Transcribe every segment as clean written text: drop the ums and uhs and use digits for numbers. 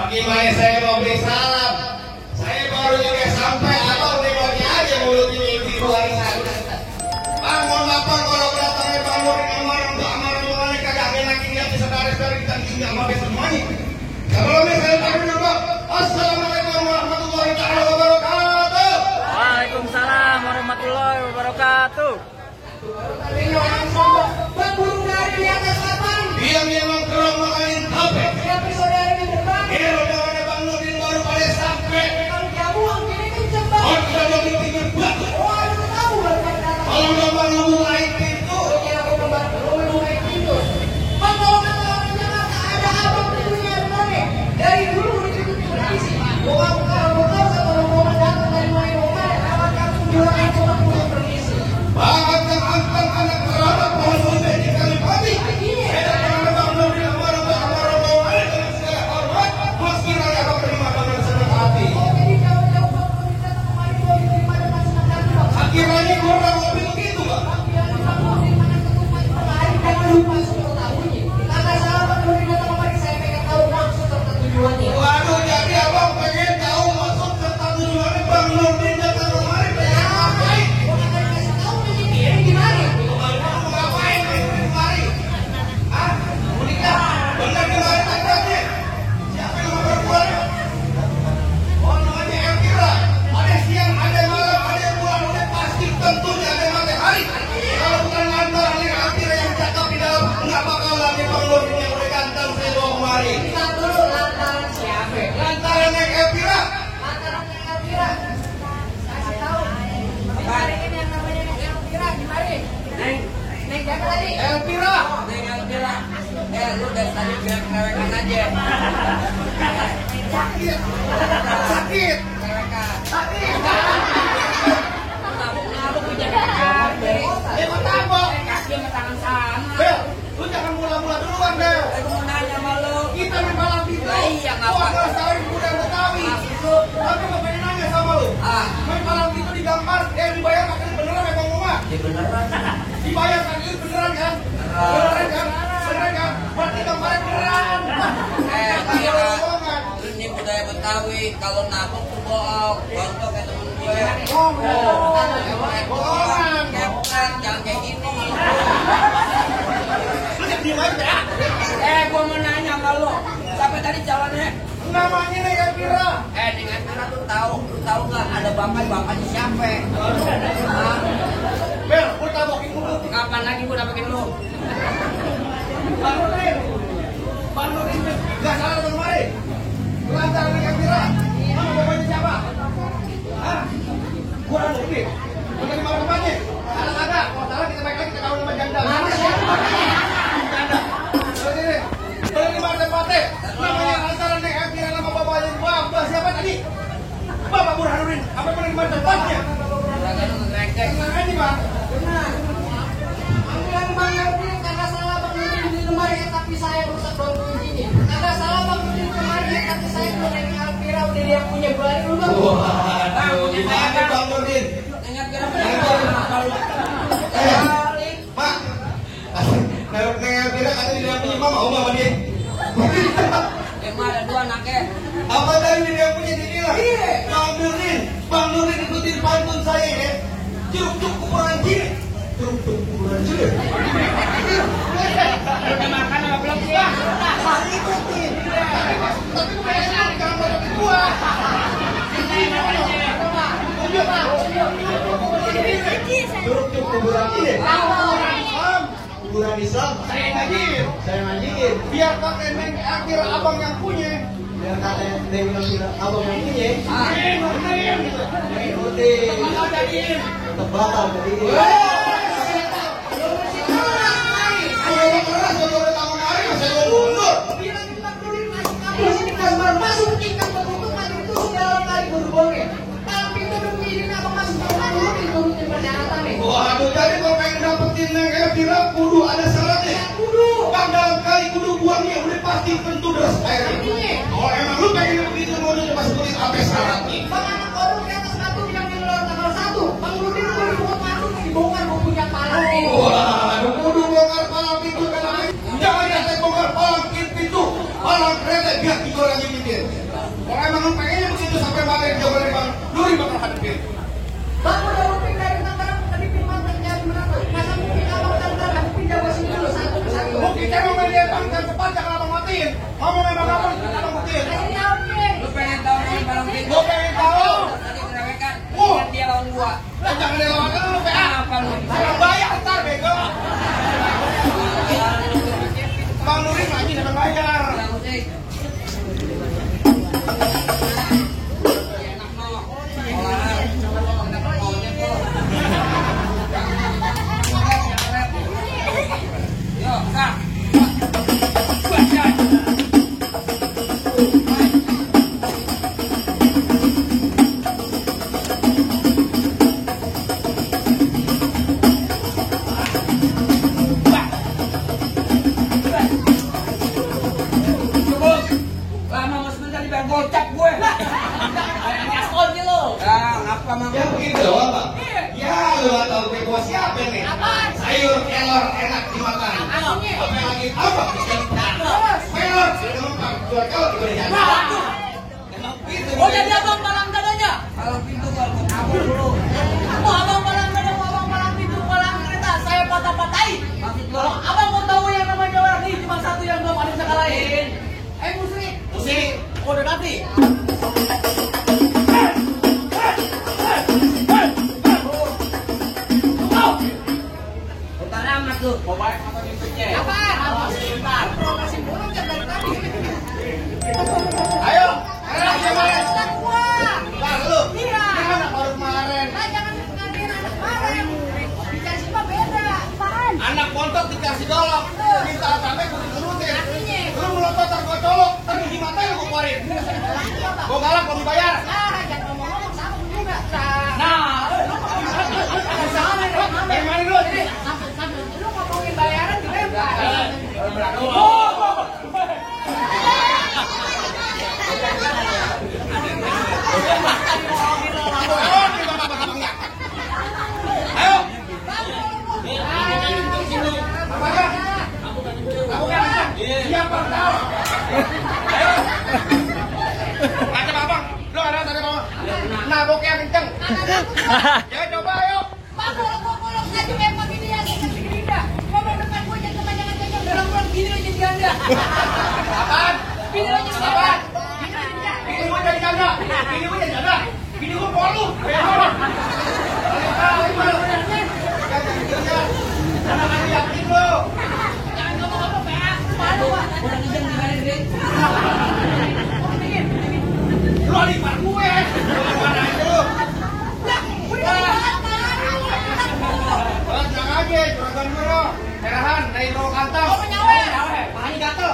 Gimana saya mau beri salam? Saya baru juga sampai, abang tengoknya aja mulut ini di warisan. Bang, mohon maaf kalau kedatangan Bang Nur ini amaran kagak enak ini aja saudara-saudara kita tinggal pakai semuanya. Sebelumnya saya ucapkan Bang, assalamualaikum warahmatullahi wabarakatuh. Waalaikumsalam warahmatullahi wabarakatuh. Bang burung dari di atas papan. Dia memang kerong makanin HP. Siapa saudara di depan? Ini rombongan Bang Nurdin baru pada sampai. Kalau jauh angkini kenceng bang. Oh, kita mau tinggal batu. Oh, ada tahu baru pada datang. Kalau Bang memulai pintu. Ya, aku membantu memulai pintu. Bang kalau kata orang Jakarta ada abang pintunya benar. Dari dulu udah cukup berisi. Bukan sama rombongan datang dari mulai rumah. Awal kamu jualan itu aku permisi. Banget yang anteng anak terhadap pohon lumba di kali pagi. Bang Nurdin rombongan dengan segala hormat. Meski raya Bang terima dengan senang hati. Oh, jadi jauh-jauh bang kalau datang kemari mau diterima dengan senang hati bang. Akhirnya kurang lebih begitu Bang. Jangan lupa semua tahunya. Kakak sahabat kalau datang kemari saya pengen tahu maksud serta tujuannya. Waduh, jadi abang pengen tahu maksud serta tujuannya Bang Nurdin datang kemari pengen ngapain? Bukan kasih tahu nih ini gimana? Mau ngapain kemari? Hah? Mau nikah? Bener kemari tanggalnya? Siapa yang mau perempuannya? Oh, namanya Elvira. Ada siang, ada malam, ada bulan, udah pasti tentunya ada matahari. Kalau bukan ngantar nih Elvira yang cakep di dalam, nggak bakalan nih Bang Nurdin yang udah ganteng saya bawa kemari. Kita dulu lantaran siapa? Lantaran yang Elvira. Lantaran yang Elvira. Kasih tahu. Kemarin ini yang namanya Elvira gimana? Neng siapa tadi? Elvira. Neng Elvira, lu dari tadi bilang kerewekan aja. Sakit. Sakit. Kerewekan. Sakit. Kenapa gue jadi kerewekan? Ya mau tabok. Kaki sama tangan sama. Bel, lu jangan mula-mula duluan, Bel. Aku mau nanya sama lu. Kita di malam itu. Lah iya, Gua ngapa? ngerasain kuda Betawi. Tapi mau pengen nanya sama lu. Ah, Main malam itu digambar, dibayar makan beneran ya Bang Mama? ya beneran. Dibayar kan itu beneran kan? Beneran kan? Beneran kan? Berarti gambarnya beneran. Kira Bohongan. ini budaya Betawi, kalau nabok tuh bohong. Contoh kayak temen gue. Bohongan. Keplan, jangan kayak gini. Lu jangan diem aja. Gue mau nanya sama lu. Siapa tadi calonnya? Namanya nih Elvira. Dengan Mira tuh lu tahu nggak ada bapaknya siapa? Hah? Bel, gua tabokin dulu. Kapan lagi gue dapetin lu? Bang Nurdin. Bang Nurdin nggak salah Bang Mari. Lantaran nih Elvira. Mana bapaknya siapa? Hah? Gua Nurdin. Bukan di malam depannya. Salah kagak. Kalau salah kita baik lagi kita kawin sama janda. Mana siapa? Janda. Terus ini. Boleh di mana tempatnya? Namanya lantaran nih Elvira nama bapaknya. Bapak siapa tadi? Bapak Burhanuddin. Apa boleh di mana tempatnya? Jangan lu ngerekek. Tenang aja Bang. Benar. Panggilan Bang Elvira karena salah Bang Nurdin di lemari tapi saya rusak Bang ini. Karena salah Bang Nurdin kemarin tapi saya udah neng Elvira udah dia punya baru lu Bang. Waduh, gimana Bang Nurdin? Ingat kira kalau Pak, Neng Elvira kata dia punya mama, mau sama dia? emang ada dua anaknya. Apa tadi dia punya dirilah? Bang Nurdin ikutin pantun saya ya. Jeruk ukuran gini. Jeruk ukuran gini. Udah makan apa belum sih? Pak ikutin. Tapi kebanyakan jangan banyak gua. Jeruk ukuran gini. Kuburan Islam. Saya ngajiin. Biar kakek Neng akhir abang yang punya. Biar kakek Neng akhir abang yang punya. Ikutin. Tebakan jadi. Ayo keras, kalau udah tamu nari, masa Bang kudu ada syaratnya. Bang dalam kali kudu buangnya udah pasti tentu deras airnya. Kalau emang lu pengen begitu mau coba sebutin apa syaratnya? Bang anak kodok di atas batu yang keluar tanggal 1. Bang Rudi itu baru buat masuk dibongkar bukunya palang. Wah, kudu bongkar palang pintu kan? Jangan ada bongkar palang pintu, palang kereta biar tiga orang yang mikir. Kalau emang lu pengennya begitu sampai balik jauh dari Bang Nuri bakal hadapin. Bang udah ruping dari Tangerang tadi Pimantan jadi menang. Masa mungkin abang Tangerang hadapin Jawa sini dulu satu persatu. Mungkin saya mau main Bang dan cepat jangan abang matiin. Mau memang abang matiin. Ini apa? Lu pengen tahu nih palang pintu? Gua pengen tahu. Tadi kerewekan. Oh. Ingat dia lawan gua. Jangan dilawakan lu PA. Apa lu? Saya bayar ntar bego. Bang Nuri lagi dapat bayar. Bilang musik. Enak no. Olahan. Enak maunya tuh. Yo, kak. Baca. Lama mas bentar di bang gocap gue. Gaspol nih lo. Ah, ngapa mang? Ya begitu doang Bang. Ya lu gak tahu bego siapa nih? Apaan? Sayur kelor enak dimakan. Apanya? Apa lagi? Apa? Kelor. Jual kelor juga di sana. Emang gitu. Oh jadi abang palang dadanya? Palang pintu gua kabur dulu. Aku abang palang dada, abang palang pintu, palang kereta. Saya patah-patahin. Maksud Kalau lo? abang mau tahu yang namanya orang ini cuma satu yang belum ada bisa kalahin. Musik. Musik. Kode nanti. Utara amat tuh. Mau balik apa pintunya? Apa? Sebentar. Masih burung kan dari tadi. Ayo. Ayo gimana? Ustaz gua. Bang lu. Iya. Gimana baru kemarin? Nah, jangan ngatain anak kemarin. Dikasih mah beda. Apaan? Anak montok dikasih golok. Minta apa-apa kudu turutin. Artinya. Lu melontot ntar gua colok. Ntar di mata lu gua keluarin. Gua galak gua dibayar. Ah, jangan ngomong-ngomong sama gua juga. Nah. Dari mana dulu? Sambil lu ngomongin bayaran dilempar. Ayo. Siapa tahu? Ayo. Macam abang. Lu ada tadi abang. Naboknya kenceng. Ya coba ayo. Bang, bolong-bolong aja memang ini yang Gerindra. Ngomong depan gua jangan kebanyakan-banyak. Dorong-dorong gini aja jadi ganda. Apaan? Gini aja jadi Apaan? ganda. Ini gua jadi janda. Ini gua jadi janda. Ini gua polu. Jangan yakin lu. Jangan ngomong-ngomong, PA. Malu, Pak. Udah izin gimana deh? Lu adik bar gue. Mana aja lu? Lah, udah marah. Jangan aja, juragan gue lo. Herahan, naik lo kantong. Oh, nyawe. Pahanya gatel.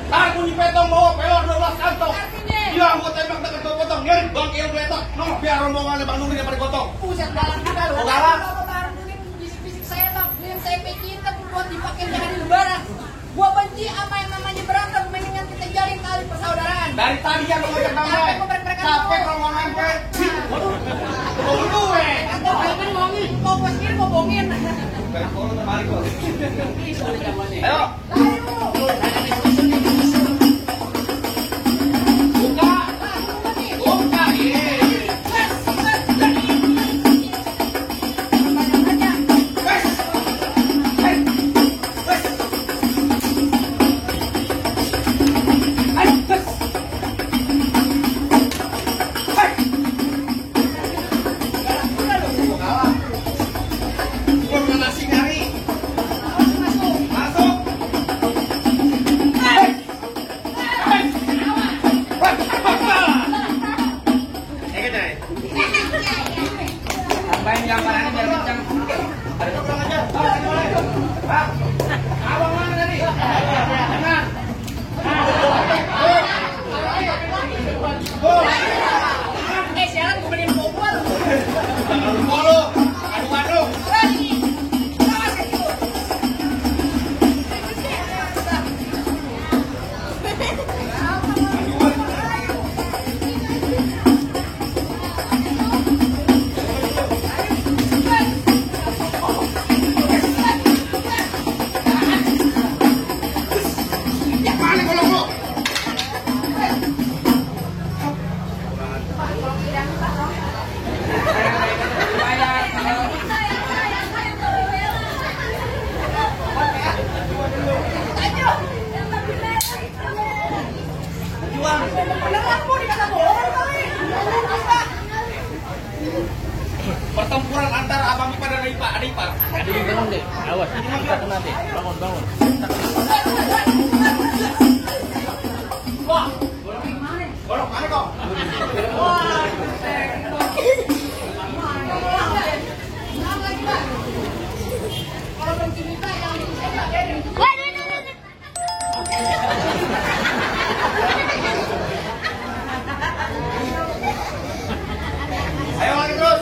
Ntar bunyi petong bawa pelor 12 kantong. Artinya? Iya, gua tembak deket potong. Nyari bang il geletak. Noh, biar rombongannya Bang Nuri daripada gotong. Buset galak juga lu. Oh, galak? Kalau baru ini bisik-bisik saya tak yang saya cinta buat dipakai jangan di lebaran. Gua benci sama yang namanya berantem, mendingan kita jalin tali persaudaraan. Dari tadi yang lu ngajak bang Capek gua mereka capek rombongan gue. Waduh, bang gue. Atau pengen ngomongin, mau gua sendiri mau bohongin. Kalau terbalik lo. Itu ada zamannya. Ayo. Ayo. Buka. Buka. Tambahin gambarannya biar kencang. Abang mana tadi? Tenang. Sialan gua beliin popor. Jangan lupa lu. Adu-adu. Lagi. Awas itu. Bolong mana kok? Ayo lagi terus.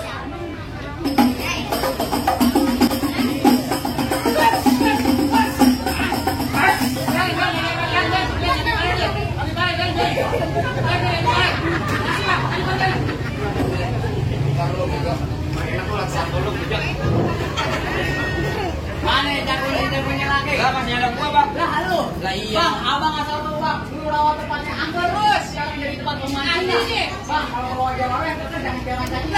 Mana jagonya lagi? Lah masih ada gua, Bang. Lah halo. Lah iya. Bang, abang asal tahu bang, dulu rawat tempatnya angker terus yang dari tempat pemancingan. Bang, kalau mau aja orang yang jangan jadi.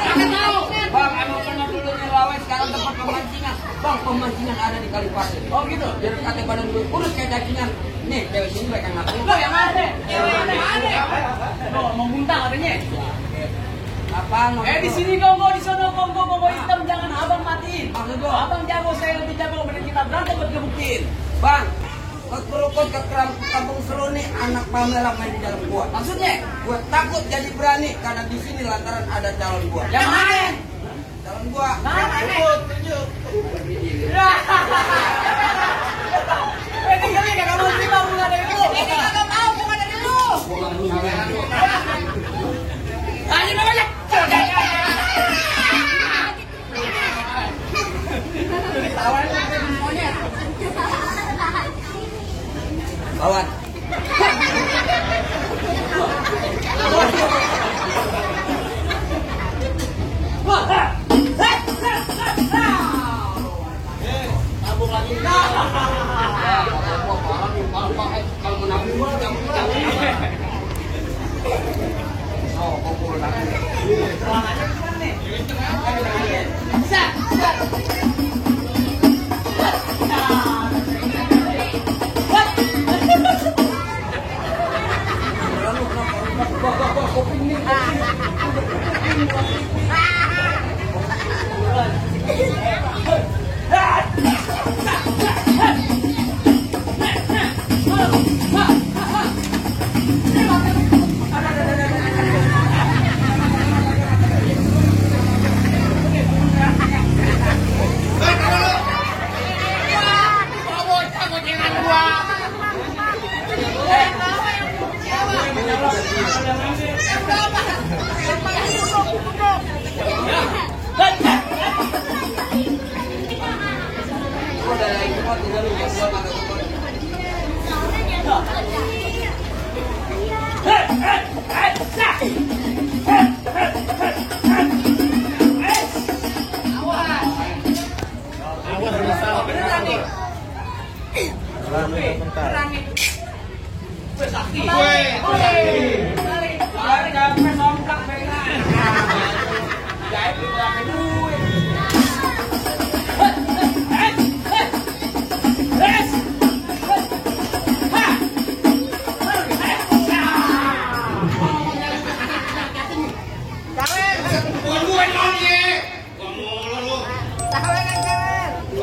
Jangan tahu. Bang, emang pernah dulu nyelawet sekarang tempat pemancingan. Bang, pemancingan ada di Kalipasir. Oh gitu. Biar kata badan gue kurus kayak cacingan. Nih, cewek sini mereka ngapain? Loh, yang mana? Yang mana? Loh, mau muntah katanya. Apaan? Di sini Kongo, di sana Kongo hitam, jangan abang matiin. Maksud gua? Abang jago, saya lebih jago, berarti kita berantem buat ngebuktiin. Bang, kerukut ke kampung seru nih anak Pamela main di dalam gua. Maksudnya? Gua takut jadi berani karena di sini lantaran ada calon gua. Yang mana? Calon gua. Tunjuk. Ini kali kagak mau terima bunga dari lu. Ini kagak mau bunga dari lu. Lanjut aja. Kawan. Tabung lagi. Kalau menabung gua jangan. Oh, kumpul lagi. Ruang aja kan nih. Bisa.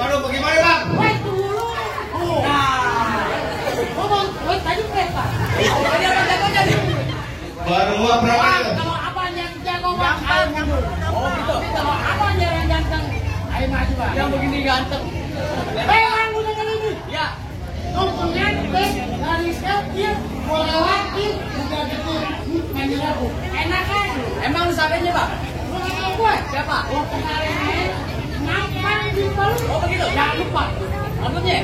Waduh, bagaimana bang? Baru gua berapa itu? Kalau abang yang jago makan, oh gitu. Kalau abang yang ganteng, ayo maju bang. Yang begini ganteng. Bang, udah kali ini. Ya. Tunggunya dari dia melewati juga gitu. Main lagu. Enak kan? Emang lu sabenya bang? Lu nggak tahu gue? Siapa? Lu kemarin ngapain di Palu? Oh begitu. Jangan lupa. Maksudnya?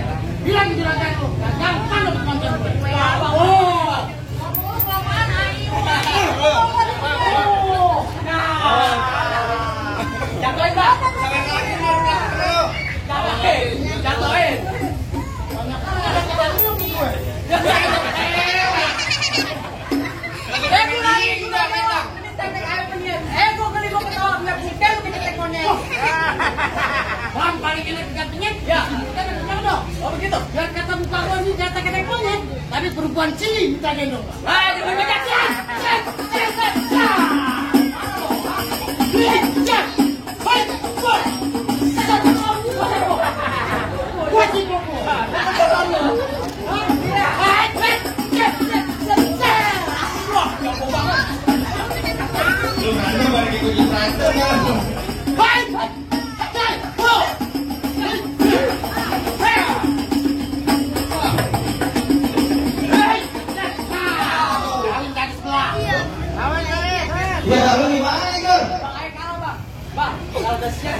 Bilang di jalan lu. Jangan lu nonton gue. Oh. Jatuhin bang. Jatuhin. Bang, paling enak gantinya? Ya. Oh begitu. Biar kata muka lo ini jatah ketek monyet, tapi perempuan cili minta gendong. Ah, jangan banyak cili. Cek. Baik.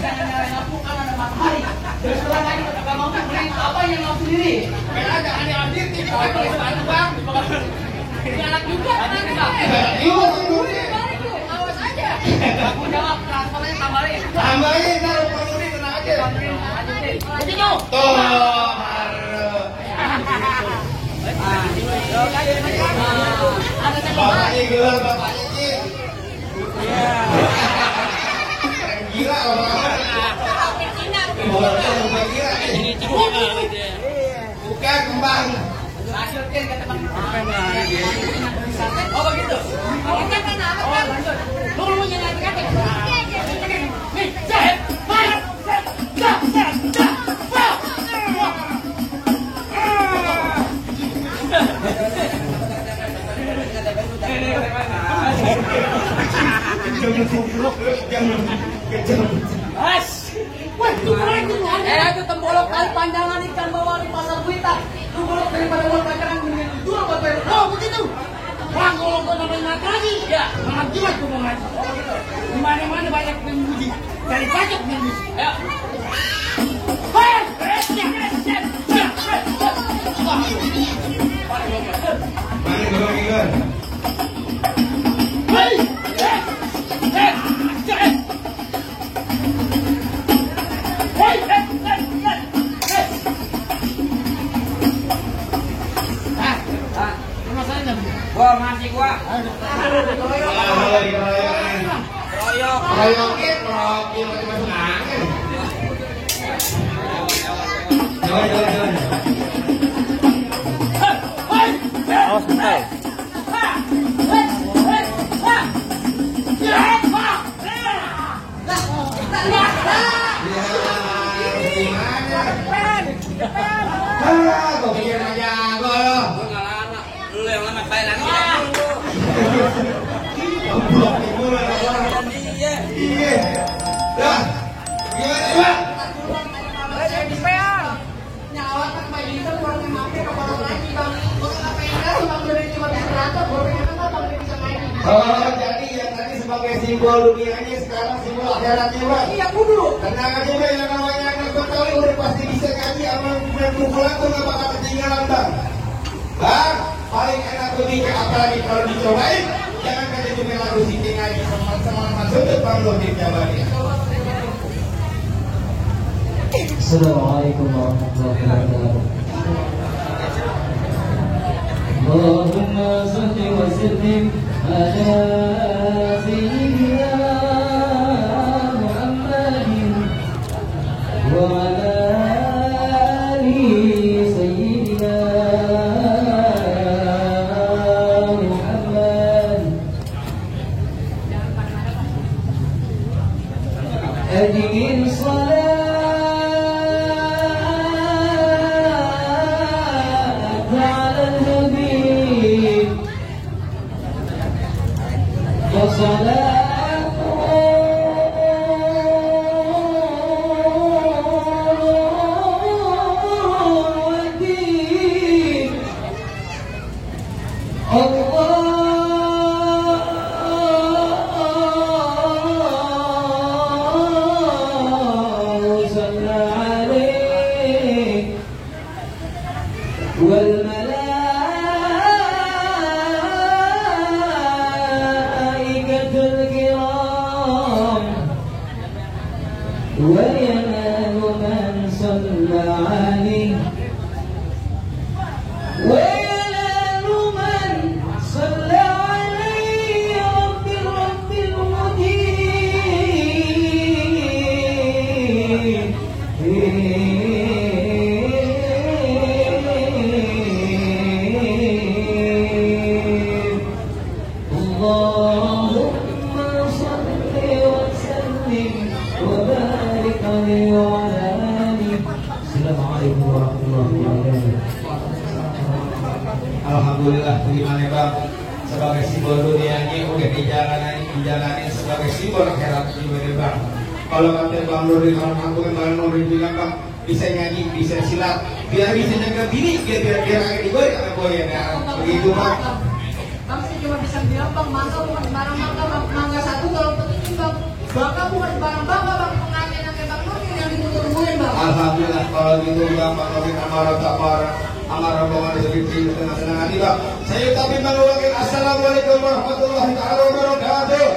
jangan nyalain lampu kan ada matahari. Terus terang lagi nggak mampu beli apa yang lampu sendiri. Bela jangan diambil tim pakai sepatu bang. Ini anak juga kan? Yuk, tunggu. Balik yuk, awas aja. Aku jawab transfernya tambahin. Tambahin, taruh penuhi tenang aja. Lanjutin. Lanjutin. Tuh, bapaknya gelar, bapaknya Cik. Gila orang-orang. Bukan kembang. Lanjutin kata Bang. Oh begitu. Oh lanjut. Lu jangan kata. Nih, set. Dah. Itu tembolok kali panjangan ikan bawal di pasar Blitar. Lu bolok daripada uang pacaran mendingan jual buat bayar. Oh begitu. Wah kalau kau namanya ngaku lagi, ya sangat jimat kau mau ngaku. Oh begitu. Di mana-mana banyak memuji. Dari pajak memuji. Ayo. Gua masih gua. Jadi yang tadi sebagai simbol dunianya sekarang simbol akhiratnya bang. Iya kudu. Tenang aja bang, yang namanya anak Betawi udah pasti bisa ngaji sama pukulan tuh nggak bakal ketinggalan bang. Bang, paling enak tuh nih apalagi kalau dicobain, jangan kayak cuma lagu sini ngaji sama masuk depan lo di jawabannya. Assalamualaikum warahmatullahi wabarakatuh. Allahumma salli wa sallim ala sayyidina Muhammadin wa ala ali sayyidina Muhammad. Adil salat وينال من صلى عليه وينال من صلى عليه رب الرب المجيد اللهم صل وسلم وبارك عليه وعلى آله. السلام عليكم warahmatullahi wabarakatuh. Alhamdulillah terima bang sebagai simbol dunianya udah dijalanin sebagai simbol akhirat juga bang. Kalau kata bang Nuri kalau aku kan bang Nuri bilang bang bisa nyanyi bisa silat biar bisa jaga bini biar agak digoyang sama boy ya begitu bang. Bang saya cuma bisa bilang bang mangga bukan barang mangga satu kalau penting bang. Bangga bukan barang bangga bang pengajian Alhamdulillah kalau gitu gampang ngomongin amarah tak marah. Amarah bawa rezeki dengan senang hati Pak. Saya tapi mengulangi assalamualaikum warahmatullahi wabarakatuh.